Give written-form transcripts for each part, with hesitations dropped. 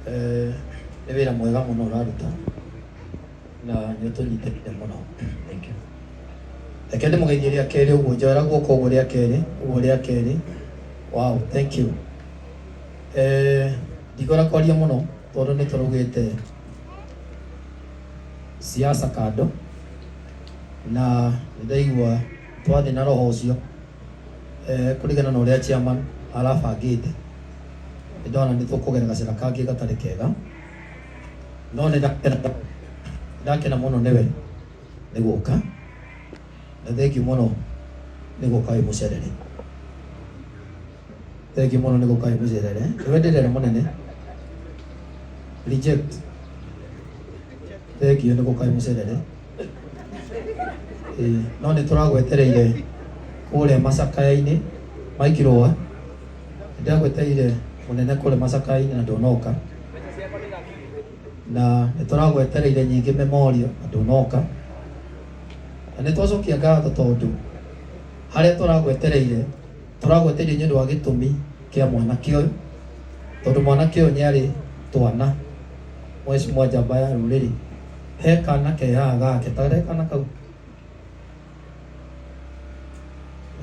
Nĩ wĩra mwega mũno ũraruta na nĩ ũtũnyitĩrĩire mũno. Thank you. Reke ndĩmũgeithie rĩa kerĩ ũguo, njoera guoko ũguo rĩa kerĩ, ũguo rĩa kerĩ. Wow, thank you. Ndikwenda kwaria mũno tondũ nĩ tũraugĩte siasa kando na nĩ ndaigua twathiĩ na roho ũcio kũringana na ũrĩa chairman arabangĩte, nĩ ndona nĩ tũkũgera gacĩra kangĩ gatarĩ kega, no nĩ ndakena mũno nĩwe nĩ gũka, na thengiũ mũno nĩ gũka wĩ mũcerere. Thengiũ mũno nĩ gũka wĩ mũcerere. Nĩwe ndĩrera mũnene. Reject. Thengiũ nĩ gũka wĩ mũcerere. Ĩĩ, no nĩ tũragwetereire kũrĩa macakaya-inĩ Mike Rũa. Nĩ ndagwetereire mũnene kũrĩa macakaya-inĩ na ndũnoka. Na nĩ tũragwetereire nyingĩ memorial na ndũnoka. Na nĩ twacokia ngatho tondũ harĩa tũragwetereire, tũragwetereire nĩ ũndũ wa gĩtũmi kĩa mwanake ũyũ, tondũ mwanake ũyũ nĩ arĩ twana mheshimiwa njamba ya rũrĩrĩ. He kana ke haha gake, ta rehe kana kau.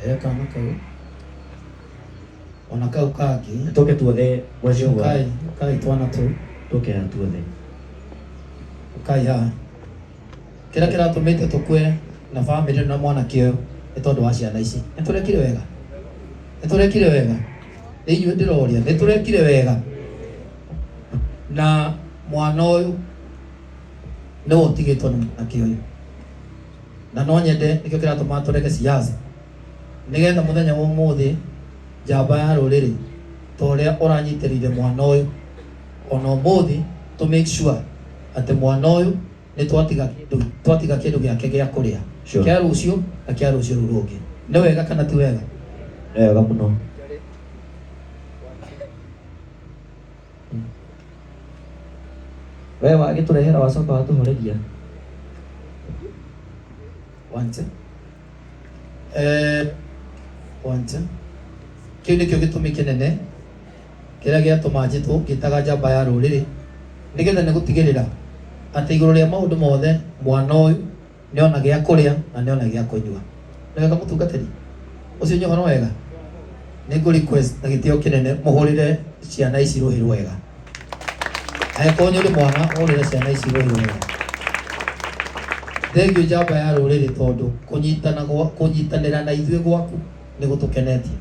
Rehe kana kau. Ona kau kangĩ. Tũke tuothe mheshimiwa. Ũkai, ũkai twana tũu. Tũke haha tuothe. Ũkai haha. Kĩrĩa kĩratũmĩte tũkue na bamĩrĩ ĩno na mwanake ũyũ nĩ tondũ wa ciana ici. Nĩ tũrekire wega? Nĩ tũrekire wega? Nĩ inyuĩ ndĩroria, nĩ tũrekire wega? Na mwana ũyũ nĩwe ũtigĩtwo nĩ mwanake ũyũ. Na no nyende nĩkĩo kĩratũma tũreke siasa, nĩgetha mũthenya wa ũmũthĩ njamba ya rũrĩrĩ ta ũrĩa ũranyitĩrĩire mwana ũyũ, ona ũmũthĩ tũ make sure atĩ mwana ũyũ nĩ twatiga kĩndũ, twatiga kĩndũ gĩake gĩa kũrĩa kĩa rũciũ na kĩa rũciũ rũu rũngĩ. Nĩ wega kana ti wega? Nĩ wega mũno. We wagĩtũrehera wacoka watũhoreria. One, two. One, two. Kĩu nĩkĩo gĩtũmi kĩnene kĩrĩa gĩatũma njĩtwo ngĩtaga njamba ya rũrĩrĩ, nĩgetha nĩ gũtigĩrĩra atĩ igũrũ rĩa maũndũ mothe mwana ũyũ nĩona gĩa kũrĩa na nĩona gĩa kũnyua. Nĩ wega mũtungatĩri? Ũcio nĩ ũhoro wega? Nĩ ngũ request na gĩtĩo kĩnene mũhũrĩre ciana ici rũhĩ rwega. Angĩkorwo nĩ ũrĩ mwana, ũhũrĩre ciana ici rũhĩ rwega. Thengiũ njamba ya rũrĩrĩ tondũ kũnyitanĩra na ithuĩ gwaku nĩ gũtũkenetie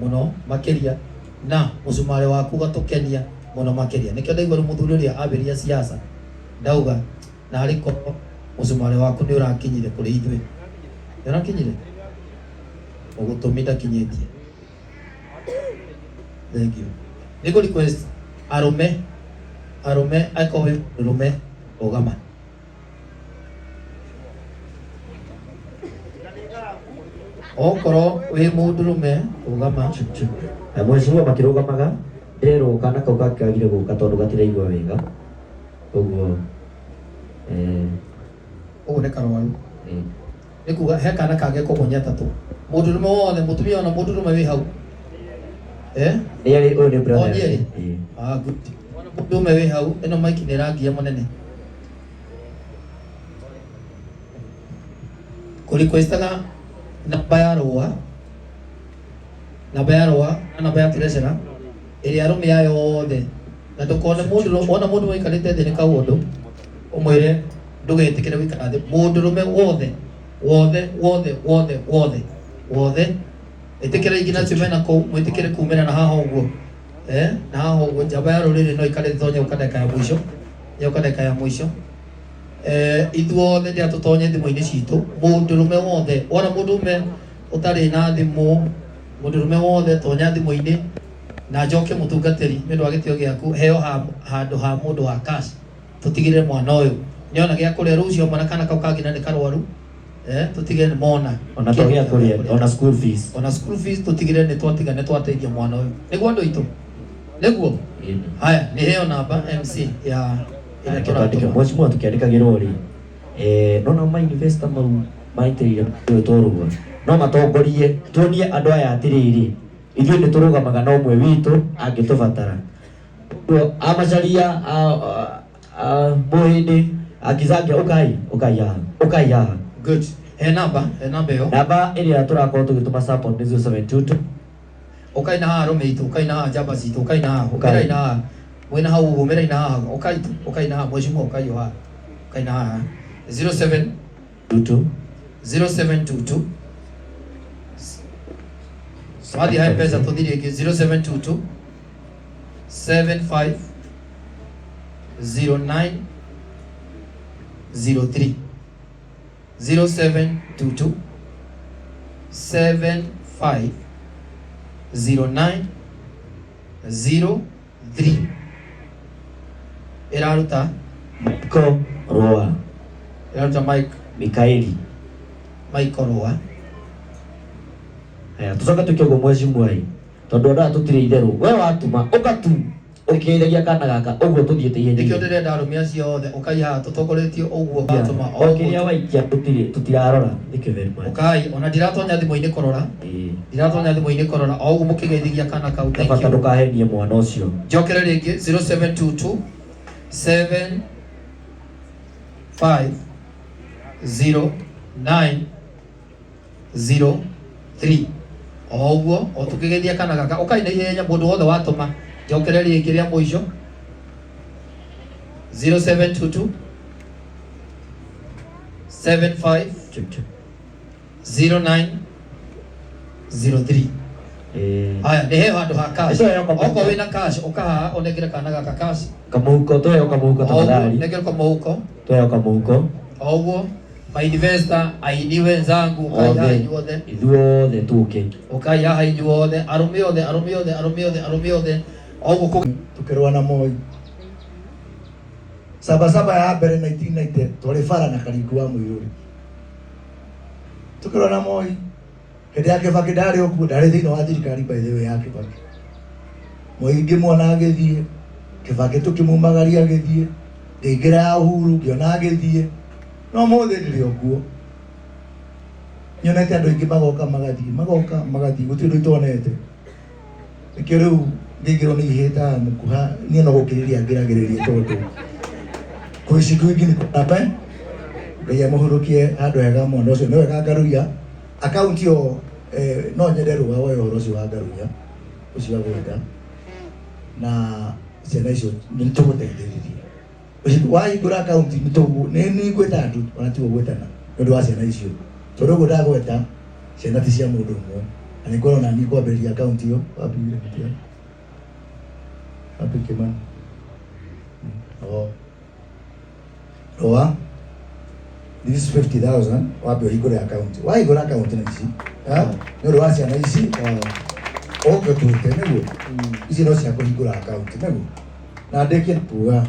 mũno makĩria, na mũcumarĩ waku ũgatũkenia mũno makĩria. Nĩkĩo ndaigua rĩu mũthuri ũrĩa ambĩrĩria siasa ndauga narĩ korwo mũcumarĩ waku nĩ ũrakinyire kũrĩ ithuĩ. Nĩ ũrakinyire? Ũgũtũmi ndakinyĩtie. Thank you. Nĩ ngũ request arũme, arũme angĩkorwo wĩ mũndũrũme rũgama. Okorwo wĩ mũndũrũme rũgama. Na mheshimiwa makĩrũgamaga ndĩrerwo kana kau kangĩagire gũka tondũ gatiraigua wega ũguo. Ũguo nĩ karwaru. Nĩ kuga he kana kangĩ koguo nĩ atatũ. Mũndũrũme wothe, mũtumia ona mũndũrũme wĩ hau. Nĩ erĩ, ũyũ nĩ brother. O nĩ erĩ? Ah, good. Mũndũrũme wĩ hau, ĩno mic nĩ ĩrangia mũnene. Kũ requestaga namba ya rũa, namba ya rũa na namba ya treasurer ĩrĩa arũme aya othe, na ndũkone mũndũ, wona mũndũ waikarĩte thĩ nĩ kaũndũ, ũmwĩre ndũgetĩkĩre gũikara thĩ. Mũndũrũme wothe wothe wothe wothe wothe wothe, ĩtĩkĩra ingĩ nacio mena kũu, mwĩtĩkĩre kumĩra na haha ũguo. Na haha ũguo njamba ya rũrĩrĩ no ikare thĩ tondũ nĩegũka ndagĩka ya mũico, nĩegũka ndagĩka ya mũico. Ithuothe rĩrĩa tũtonye thimũ-inĩ citũ, mũndũrũme wothe, wona mũndũrũme ũtarĩ na thimũ, mũndũrũme wothe tonya thimũ-inĩ, na njoke mũtungatĩri nĩ ũndũ wa gĩtĩo gĩaku, heo handũ ha mũndũ wa cash, tũtigĩrĩre mwana ũyũ nĩona gĩa kũrĩa rũciũ hamwe na kana kau kangĩ na nĩ karwaru, tũtigĩrĩre nĩ mona. Ona to gĩa kũrĩa, ona school fees. Ona school fees tũtigĩrĩre nĩ twatiga nĩ twateithia mwana ũyũ. Nĩguo andũ aitũ? Nĩguo? Haya, nĩ heo namba MC ya ĩrĩa tũratũma. Mheshimiwa tũkĩandĩkagĩrwo rĩ, nona ma investor mau maitĩrĩire tũrũa, no matongorie tuonie andũ aya atĩrĩrĩ, ithuĩ nĩ tũrũgamaga na ũmwe witũ angĩtũbatara. Amacaria a Mũhĩndĩ akizangia ukai ukai haha ukai haha. Good. He namba, he namba ĩyo. Namba ĩrĩa tũrakorwo tũgĩtũma support nĩ 0722. Ũkai na haha arũme aitũ, ũkai na haha njamba citũ, ũkai na haha, Ũkai. ũkĩrai na haha. Mwĩna hau ũguo, ũmĩrai na haha, ũkai tu, ũkai na haha, mheshimiwa ũkai o haha. Ũkai na haha. 07 22. 0722. Wathiĩ ha M-Pesa tũthiĩ rĩngĩ 0722 75 09 03. 0722 75 09 03 ĩraruta Michael Roa. Ĩraruta Mike. Mikaeli. Michael Roa. Haya, tucoke tuke ũguo mheshimiwa ĩ, tondũ andũ aya tũtirĩ itherũ, we watuma ũka tu ũkĩgeithagia kana gaka ũguo tũthiĩte ihenya. Nĩkĩo ndĩrenda arũme acio othe ũkai haha tũtongoretio ũguo watũma o kĩrĩa waikia tũtirĩ tũtirarora. Thank you very much. Ũkai ona ndiratonya thimũ-inĩ kũrora. Ndiratonya thimũ-inĩ kũrora o ũguo mũkĩgeithagia kana kau. Thank bata you. Ndũkahenie mwana ũcio. Njokere rĩngĩ 0722 7 5 0 9 0 3 o ũguo o tũkĩgeithia kana gaka ũkai na ihenya mũndũ wothe watũma. Njokere rĩngĩ rĩa mũico 0722 75 09 03. Haya, nĩ heo handũ ha cash. Ĩcio yo kamũhuko. Okorwo wĩna cash ũka haha ũnengere kana gaka cash. Kamũhuko, tweheo kamũhuko. O ũguo. Tafadhali. Nengere kamũhuko. Tweheo kamũhuko. O ũguo mainvesta aini wenzangu ũkai haha othe inyuothe. Ithuothe tũke. Ũkai haha inyuothe arũme othe, arũme othe, arũme othe, arũme othe o ũguo Tukĩrũa na Moi Sabasaba ya mbere 1990 twarĩ bara na Karingu wa Mũirũri tukĩrũa na Moi hĩndĩ ya Kibaki. Ndarĩ okuo, ndarĩ thĩinĩ wa thirikari by the way ya Kibaki. Moi ngĩmuona agĩthiĩ, Kibaki tũkĩmumagaria agĩthiĩ, ngĩingĩra ya Uhuru ngĩona agĩthiĩ, no mũthĩ ndĩrĩ okuo. Nyonete andũ aingĩ magoka magathiĩ, magoka magathiĩ, gũtirĩ ũndũ itonete. Nĩkĩo rĩu ngĩingĩrwo nĩ ihĩta mũkuha niĩ no gũkĩrĩria ngĩragĩrĩria tondũ kũici kwingĩ nĩ kũrambe. Ngai amũhurũkie handũ hega mwana ũcio. Nĩ wega Ngaruiya akaunti ĩyo no nyende rũa woe ũhoro ũcio wa Ngaruiya ũcio agweta na ciana icio nĩ tũgũteithĩrĩria. Wahingũra akaunti nĩ nĩ ngwĩta andũ ona tigo gwĩtana nĩ ũndũ wa ciana icio tondũ ũguo ndagweta ciana ti cia mũndũ ũmwe na nĩ ngorwo nani kwambĩrĩria akaunti ĩyo. Wapi ile kitu wapi Kimani? Oh, Roa, this is 50,000 wambe ũhingũre akaunti. Wahingũra akaunti na ici nĩ ũndũ wa ciana ici ũke tũte nĩguo ici no cia kũhingũra akaunti nĩguo na ndĩkie kuga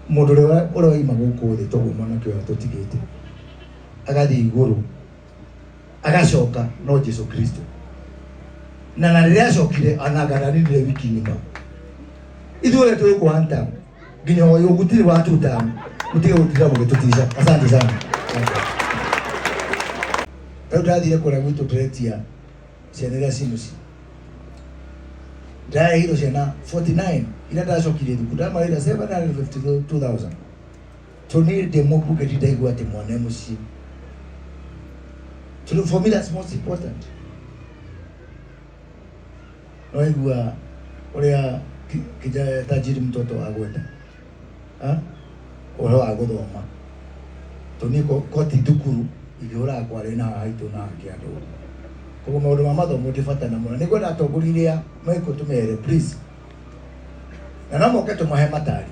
mũndũ ũrĩa ũroima gũkũ thĩ toguo mwanake ũyũ atũtigĩte agathiĩ igũrũ agacoka no Jesu Kristo na rĩrĩa acokire anangaranire wiki ng'ima ithuothe twĩ gũkũ one term nginya ũyũ gũtirĩ wa two term. Mũtige gũtinda mũgĩtũtica. Asante sana. Rĩu ndathire kũrĩa gwitũ ndĩretia ciana iria ci mũciĩ ndĩraheirwo ciana 49 iria ndacokirie thukuru ndamarĩra 752,000 to niĩ ndĩ mũmbunge ndindaigua atĩ mwana e mũciĩ tondũ for me that's most important. No igua ũrĩa kijana tajiri mtoto agweta. Ha? Ũhoro wa gũthoma tondũ niĩ koti thukuru ingĩhũraga kwarĩ na haha haitũ na kĩandũ koguo maũndũ ma mathomo ndĩ bata namo na nĩngwenda atongoria iria mekũ tũmere please na no moke tũmahe matari.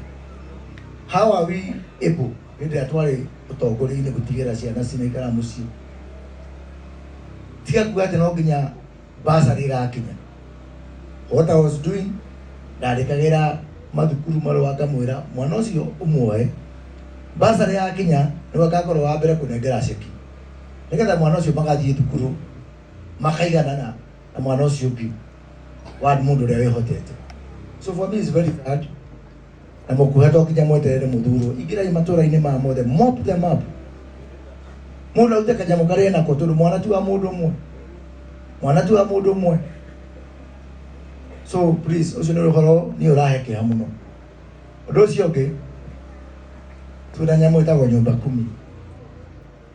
How are we able hĩndĩ ĩrĩa twarĩ ũtongoria-inĩ gũtigĩrĩra ciana cinaikara mũciĩ tiga kuga atĩ no nginya basarĩ ĩgakinya? What I was doing, ndandĩkagĩra mathukuru marũa ngamwĩra mwana ũcio ũmuoe basarĩ yakinya nĩwe ngakorwo wa mbere kũnengera ceki nĩgetha mwana ũcio magathiĩ thukuru makaiganana na mwana ũcio ũngĩ wa mũndũ ũrĩa wĩhotete. So for me it's very sad na mũkuha to nginya mweterere mũthurwo. Ingĩrai matũra-inĩ maya mothe, mop them up, mũndũ arute kanyamũ karĩa nako tondũ mwana ti wa mũndũ ũmwe, mwana ti wa mũndũ ũmwe. So please, ũcio nĩ ũhoro niĩ ũrahe kĩeha mũno. Ũndũ ũcio ũngĩ, twĩna nyamũ ĩtagwo nyũmba kumi.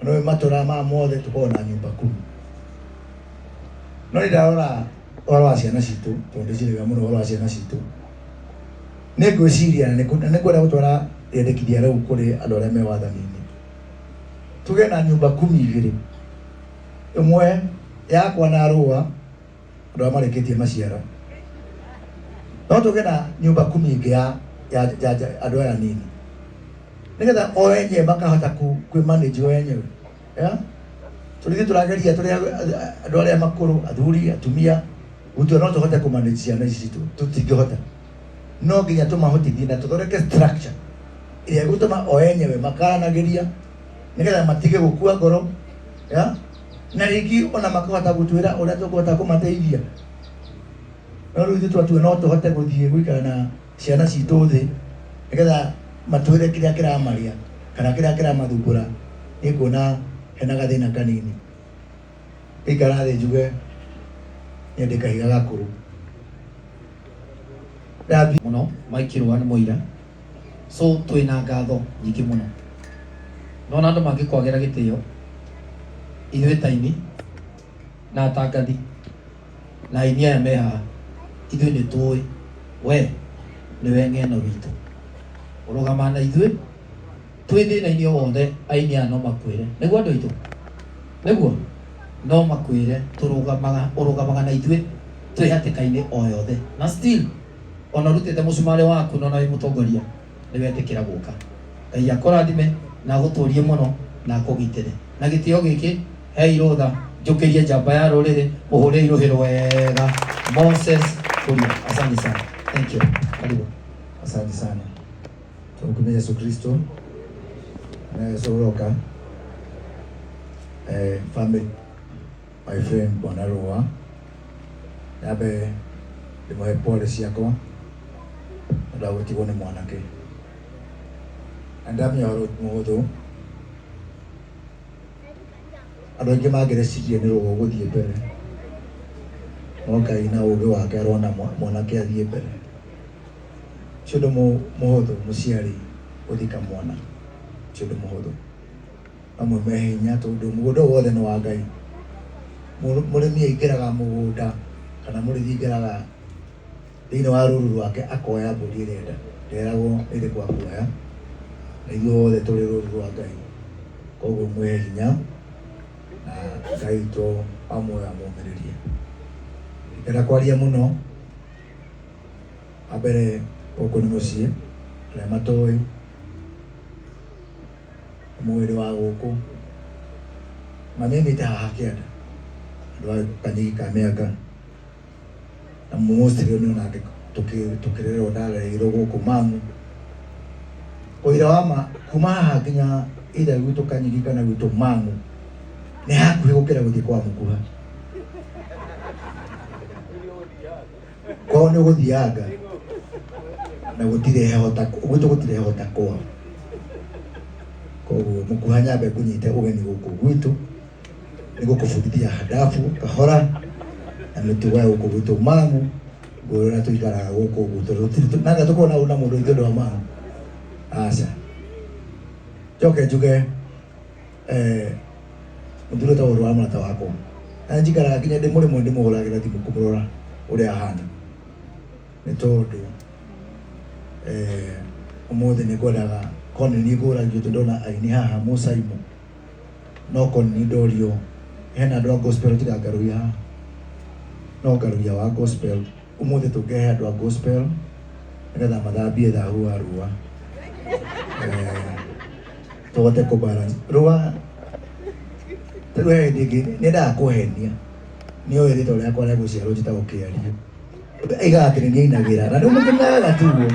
Na nĩ matũra maya mothe tũkoragwo na nyũmba kumi. No nĩ ndarora ũhoro wa ciana citũ, tondũ ndĩciragia mũno ũhoro wa ciana citũ. Nĩ ngwĩciria na nĩ ngwenda gũtwara rĩendekithia rĩu kũrĩ andũ arĩa me wathani-inĩ. Tũgĩe na nyũmba kumi igĩrĩ. Ĩmwe yakwa na Arũa, andũ arĩa marĩkĩtie maciara. No tũgĩe na nyũmba kumi ĩngĩ ya andũ aya anini. Nĩgetha o enyewe makahota kwĩ manage o enyewe. Yeah? Tondũ ithuĩ tũrageria tũrĩ andũ arĩa makũrũ, athuri, atumia, gũtua no tũhote kũ manage ciana ici citũ, tũtingĩhota. No nginya tũmahotithie na tũthondeke structure ĩrĩa ĩgũtũma o enyewe makaranagĩria nĩgetha matige gũkua ngoro, yeah? Na rĩngĩ ona makahota gũtwĩra ũrĩa tũkũhota kũmateithia. No rĩu ithuĩ twatua no tũhote gũthiĩ gũikara na ciana citũ thĩ nĩgetha matwĩre kĩrĩa kĩramarĩa kana kĩrĩa kĩramathumbũra, niĩ nguona hena gathĩna kanini. Ngĩikara thĩ njuge niĩ ndĩ kahiga gakũrũ. Ndathiĩ mũno Mike Rũa nĩ mũira, so twĩna ngatho nyingĩ mũno. Nona andũ mangĩkwagĩra gĩtĩo, ithuĩ ta aini na atangathi na aini aya me haha, ithuĩ nĩ tũĩ we nĩwe ng'eno witũ, ũrũgamaga na ithuĩ twĩ thĩna-inĩ o wothe. Aini aya no makwĩre nĩguo, andũ aitũ, nĩguo no makwĩre tũrũgamaga, ũrũgamaga na ithuĩ twĩ hatĩka-inĩ o yothe, na still ona ũrutĩte mũcumarĩ waku na ona wĩ mũtongoria nĩ wetĩkĩra gũka. Ngai akũrathime na agũtũrie mũno na akũgitĩre. Na gĩtĩo gĩkĩ hei rũtha njũkĩrie njamba ya rũrĩrĩ, mũhũre irũhĩ wega, Moses Kuria. Asante sana, thank you, karibu. Asante sana. Tumkumia Yesu Kristo. Na Yesu uroka. Family, my friend Bwana Rũa. Nyambe ndĩmũhe pole ciakwa nĩ ũndũ wa gũtigwo nĩ mwanake. Na ndamenya ũhoro ti mũhũthũ. Andũ aingĩ mangĩreciria nĩ Rũa ũgũthiĩ mbere. No Ngai na ũũgĩ wake arona mwanake athiĩ mbere. Ti ũndũ mũhũthũ mũciari gũthika mwana. Ti ũndũ mũhũthũ. No mwĩme hinya tondũ mũgũnda ũyũ wothe nĩ wa Ngai. Mũrĩmi aingĩraga mũgũnda kana mũrĩithi aingĩraga thĩinĩ wa rũru rwake akoya mbũri ĩrĩa enda. Nderagwo nĩ ĩrĩkũ akuoya. Na ithuĩ othe tũrĩ rũru rwa Ngai. Koguo mwĩhe hinya na Ngai witũ wa muoyo amũmĩrĩrie. Ndingĩenda kwaria mũno. Wa mbere gũkũ nĩ mũciĩ, arĩa matoĩ mwĩrĩ wa gũkũ. Mami aimĩte haha kĩanda, andũ a kanyigi ka mĩanga. Na mostly nĩ onake tũkĩrerwo ndarereirwo gũkũ Mang'u. Ũira wa ma kuma haha nginya either gwitũ Kanyigi kana gwitũ Mang'u nĩ hakuhĩ gũkĩra gũthiĩ kwa Mũkuha. Kwao nĩ ũgũthianga na gũtirĩ heho ta gwitũ, gũtirĩ heho ta kwao. Koguo Mũkuha, nyambe ngũnyite ũgeni gũkũ gwitũ nĩ gũkũbundithia hadabu kahora na mĩtugo ya gũkũ gwitũ Mang'u, ngũrĩ ũrĩa tũikaraga gũkũ ũguo, tondũ gũtirĩ nanga tũkorwo na mũndũ ithuĩ andũ a Mang'u. Aca njoke njuge mũthuri ũtagwo Rũa, mũrata wakwa, na njikaraga nginya ndĩ mũrĩmwe ndĩmũhũragĩra thimũ kũmũrora ũrĩa ahana, nĩ tondũ ũmũthĩ nĩ ngwendaga korwo nĩ niĩ ngũragio, tondũ ndona aini haha mũcaimo, no korwo nĩ niĩ ndorio hena andũ a gospel tiga Ngaruiya haha, no Ngaruiya wa gospel, ũmũthĩ tũngĩhe andũ a gospel nĩgetha mathambie thahu wa Rũa, tũhote kũ balance Rũa. Rĩu he hĩndĩ ĩngĩ nĩendaga kũhenia, nĩoĩ rĩtwa rĩakwa rĩa gũciarwo njĩtagwo Kĩario, aigaga atĩ nĩ niĩ ainagĩra, na rĩu mũkĩmenyaga tiguo.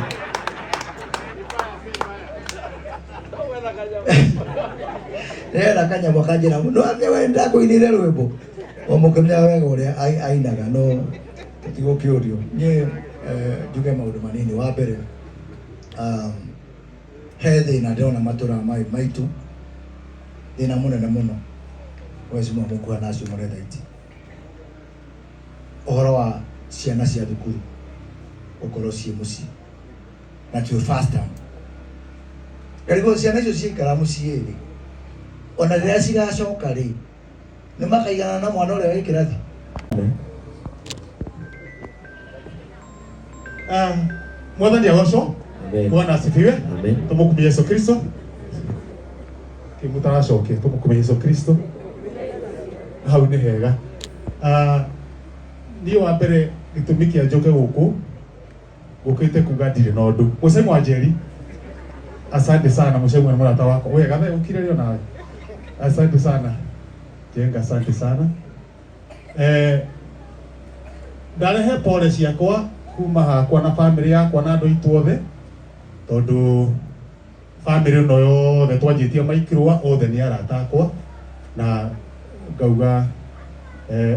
Ndĩrenda kanyamũ akanjĩra no atĩ we ndakũinĩire rwĩmbo o mũkĩmenyaga wega ũrĩa ainaga, no tũtigũkĩũrio. Niĩ njuge maũndũ manini. Wa mbere, he thĩna ndĩrona matũra maya maitũ, thĩna mũnene mũno, Mheshimiwa Mũkuha na acio mũretha iti, ũhoro wa ciana cia thukuru. Gũkorwo ciĩ mũciĩ na twĩ first term. Ngarigwo ciana icio ciaikara mũciĩ rĩ, ona rĩrĩa cigacoka rĩ, nĩ makaigana na mwana ũrĩa wĩ kĩrathi. Ah, Mwathani agocwo. Amen. Bwana asifiwe. Amen. Tumukumie Yesu Kristo. Kimutaracoke tumukumie Yesu Kristo. Hau nĩ hega. Ah, niĩ wa mbere gĩtũmi kĩa njoke gũkũ ngũkĩte kuga ndirĩ na ũndũ. Mũcemu wa Njeri. Asante sana mũcemu nĩ mũrata wakwa. We gathe ũkire rĩo nawe. Asante sana. Jenga asante sana. Eh, ndarehe pole ciakwa kuma hakwa na family yakwa na andũ aitũ othe tondũ family ĩno yothe twanjĩtie maikirwa othe nĩ arata akwa na ngauga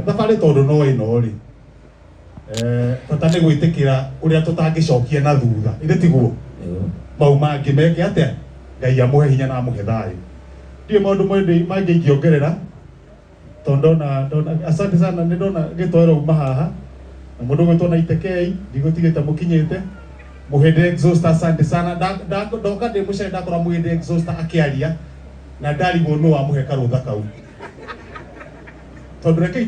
thabarĩ tondũ no ĩno rĩ bata nĩ gwĩtĩkĩra ũrĩa tũtangĩcokia na thutha ithe tiguo Nĩguo. mau mangĩ meke atĩa Ngai amũhe hinya na amũhe thayũ ndiũ maũndũ mangĩ ingĩongerera tondũ ndona asante sana nĩ ndona gĩtoero uma haha na mũndũ ũgwĩtwo na itekei ndigũtigĩte mũkinyĩte mũhĩndĩ exhauster asante sana ndoka ndĩ mũcere ndakora mũhĩndĩ exhauster akĩaria na ndarigwo nũ wamũhe karũtha kau tondũ rekei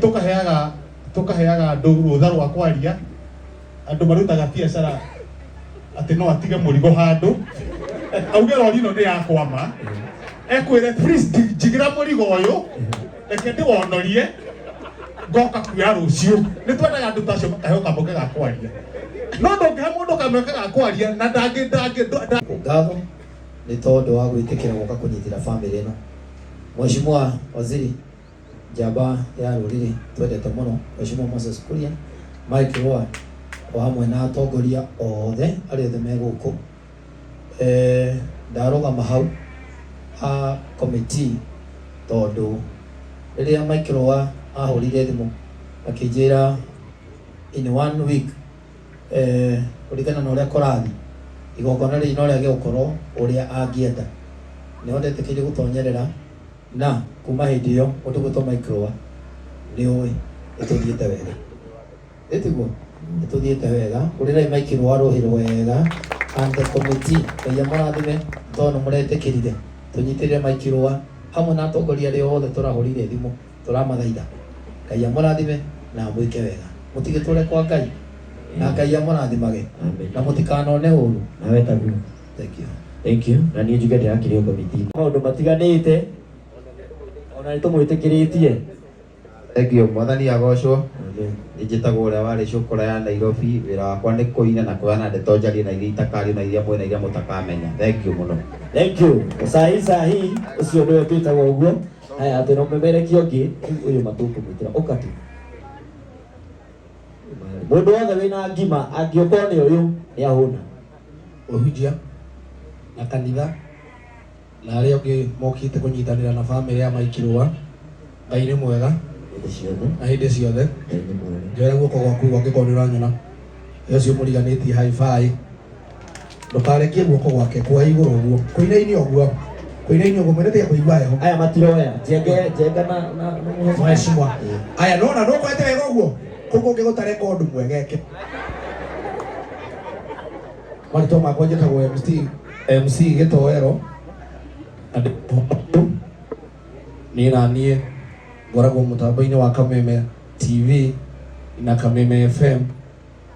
tũkaheaga andũ rũtha rwa kwaria andũ marutaga biacara atĩ no atige mũrigo handũ auge rori ĩno nĩ yakwama ekwĩre please njigĩra mũrigo ũyũ reke ndĩwonorie ngoka kuoya rũciũ nĩ twendaga andũ ta acio makaheo kamweke ga kwaria no ndũngĩhe mũndũ kamweke ga kwaria na ndangĩ ndangĩ Ngatho nĩ tondũ wa gwĩtĩkĩra gũka kũnyitĩra family ĩno. Mheshimiwa Waziri njamba ya rũrĩrĩ twendete mũno Mheshimiwa Moses Kuria, Mike Rua o hamwe na atongoria othe arĩa othe me gũkũ. Ndarũgama hau ha committee tondũ rĩrĩa Mike Rua ahũrire thimũ akĩnjĩra in one week kũringana na ũrĩa kũrathiĩ igongona rĩrĩ no rĩage gũkorwo ũrĩa angĩenda nĩho ndetĩkĩire gũtonyerera na kuma hĩndĩ ĩyo mũndũ gwĩtwo Mike Rua nĩ ũĩ nĩtũthiĩte wega ĩtiguo nĩtũthiĩte wega ũrĩrai Mike Rua rũhĩ wega and the committee Ngai amũrathime tondũ nĩmũretĩkĩrire tũnyitĩrĩre Mike Rua hamwe na atongoria arĩa othe tũrahũrire thimũ tũramathaitha Ngai amũrathime na amwĩke wega mũtigĩtũre kwa Ngai na Ngai amũrathimage Amen. na mũtikanone ũru. Nawe taguo. Thank you. Thank you. Na niĩ njuge ndĩrakĩrĩ o committee. Maũndũ matiganĩte ona nĩ tũmwĩtĩkĩrĩtie. Thank you Mwathani agocwo. Amen. Niĩ njĩtagwo ũrĩa warĩ cũkũra ya Nairobi wĩra wakwa nĩ kũina na kũheana ndeto njarie na iria itakario na iria mwĩ na iria mũtakamenya. Thank you mũno. Thank you. Sahi sahi ũcio nĩwe twĩtagwo ũguo. Haya twĩna mũmemerekia ũngĩ rĩu ũyũ matũkũmwĩtĩra ũka tu. Mũndũ wothe wĩna ngima angĩũka nĩ ũyũ nĩ ahũna. Ũhunjia na kanitha na arĩa angĩ mokĩte kũnyitanĩra na bamĩrĩ ya Mike Rua. Ngai nĩ mwega Hĩndĩ ciothe. na hĩndĩ ciothe. Ngai nĩ mwega. Njoera guoko gwaku angĩkorwo nĩ ũranyona ũcio mũriganĩtie hi-fi ndũkarekie guoko gwake kwa igũrũ ũguo kũinainio ũguo kũinainio ũguo mwene tiga kũigua heho. Aya matiroya njenge njenga na Mheshimiwa aya nona nũkwete wega ũguo kũu kũngĩ gũtareka ũndũ mwegeke marĩtwa makwa njĩtagwo MC Gĩtoero na ndĩ niĩ na niĩ ngoragwo mũtambo-inĩ wa Kameme TV na Kameme FM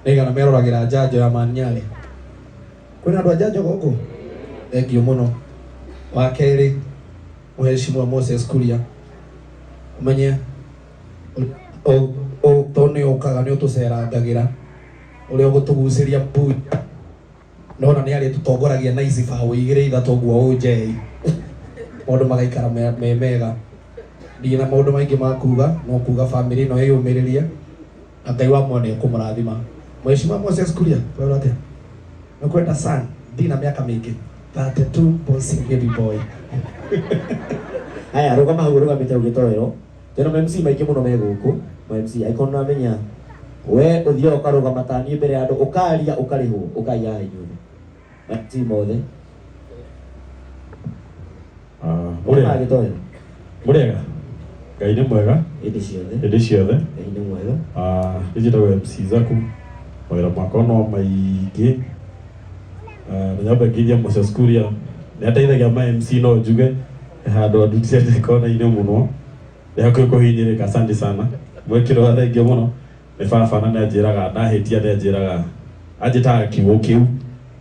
nĩigana meroragĩra njanjo ya Manyarĩ kwĩna andũ a njanjo gũkũ thengiũ mũno. Wa kerĩ Mheshimiwa Moses Kuria ũmenye tondũ nĩ ũkaga nĩ ũtũcerangagĩra ũrĩa ũgũtũgucĩria mbunja nona nĩ arĩtũtongoragia na ici baũ igĩrĩ ithatũ ũguo ũnjei maũndũ magaikara me mega. Ndirĩ na maũndũ maingĩ ma kuga no kuga bamĩrĩ ĩno ĩyũmĩrĩrie na Ngai wa muoyo nĩ ekũmũrathima. Mheshimiwa Moses Kuria kwĩrwo atĩa nĩ kwenda son ndina mĩaka mĩingĩ 32 bouncing baby boy. Haya rũgama hau ũrũgamĩte hau gĩtoero. Twĩna MC maingĩ mũno me gũkũ. Ma MC angĩkorwo nĩũramenya we ũthiaga ũkarũgama ta niĩ mbere ya andũ ũkaria ũkarĩhwo ũkaiya haha inyuothe. Ma MC mothe. Mũrĩega. Gĩtoero. Mũrĩega. Ngai nĩ mwega Hĩndĩ ciothe. Hĩndĩ ciothe. Ngai nĩ mwega. Niĩ njĩtagwo MC Zaku. Mawĩra makwa no maingĩ. Na nyambe ngeithie Moses Kuria, nĩ ateithagia ma MC no njuge he handũ andutĩte kona-inĩ mũno, nĩ hakuhĩ kũhinyĩrĩka. Asante sana mwĩkĩro wa thengiũ mũno nĩ baba, na nĩ anjĩraga ndahĩtia, nĩ anjĩraga anjĩtaga kiugo kĩu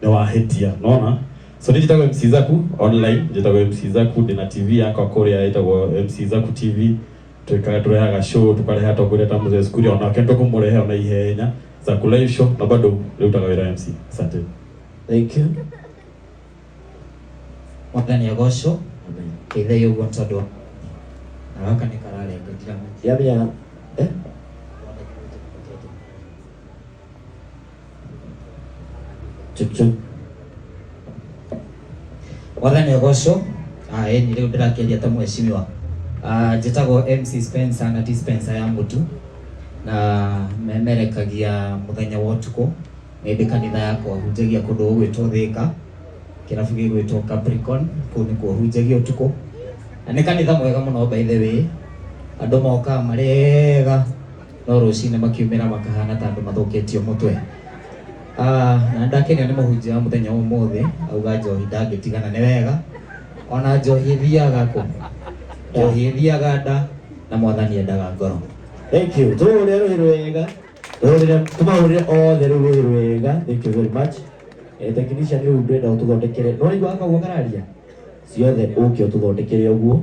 nĩ wahĩtia nona. So nĩ njĩtagwo MC Zaku online, njĩtagwo MC Zaku, ndĩna TV yakwa kũrĩa ĩtagwo MC Zaku TV. Twĩkaga tũrehaga show, tũkarehe atongoria ta Moses Kuria, onake nĩtũkũmũrehe ona ihenya Zaku live show, na bado rĩrutaga wĩra MC. Asante. Thank you. Mwathani agocwo. Amen. Teithai ũguo tondũ na gaka nĩ kararenga ndiramenya. Ndiramenya eh? Check check. Mwathani agocwo. Ĩni rĩu ndĩrakĩaria ta mheshimiwa. Njĩtagwo MC Spencer na ti Spencer ya mũtu, na memerekagia mũthenya wa ũtukũ. Nĩ ndĩ kanitha yakwa hunjagia kũndũ gũgwĩtwo Thĩka, kĩrabu gĩgwĩtwo Capricorn, kũu nĩkuo hunjagia ũtukũ, na nĩ kanitha mwega mũno by the way. Andũ mokaga marĩ ega, no rũcinĩ makiumĩra makahana ta andũ mathũkĩtio mũtwe. Na ndakenio nĩ mũhunjia wa mũthenya wa ũmũthĩ, auga njohi ndangĩtigana. Nĩ wega, ona njohi ĩthiaga kũ? Njohi ĩthiaga nda, na Mwathani endaga ngoro. Thank you. Tũhũrĩre rũhĩ rwega. Tũhũrĩre, tũmahũrĩre othe rĩu rũhĩ rwega. Thank you very much. Technician rĩu ndĩrenda ũtũthondekere. No igua akaguo kararia? Ciothe ũke ũtũthondekere ũguo.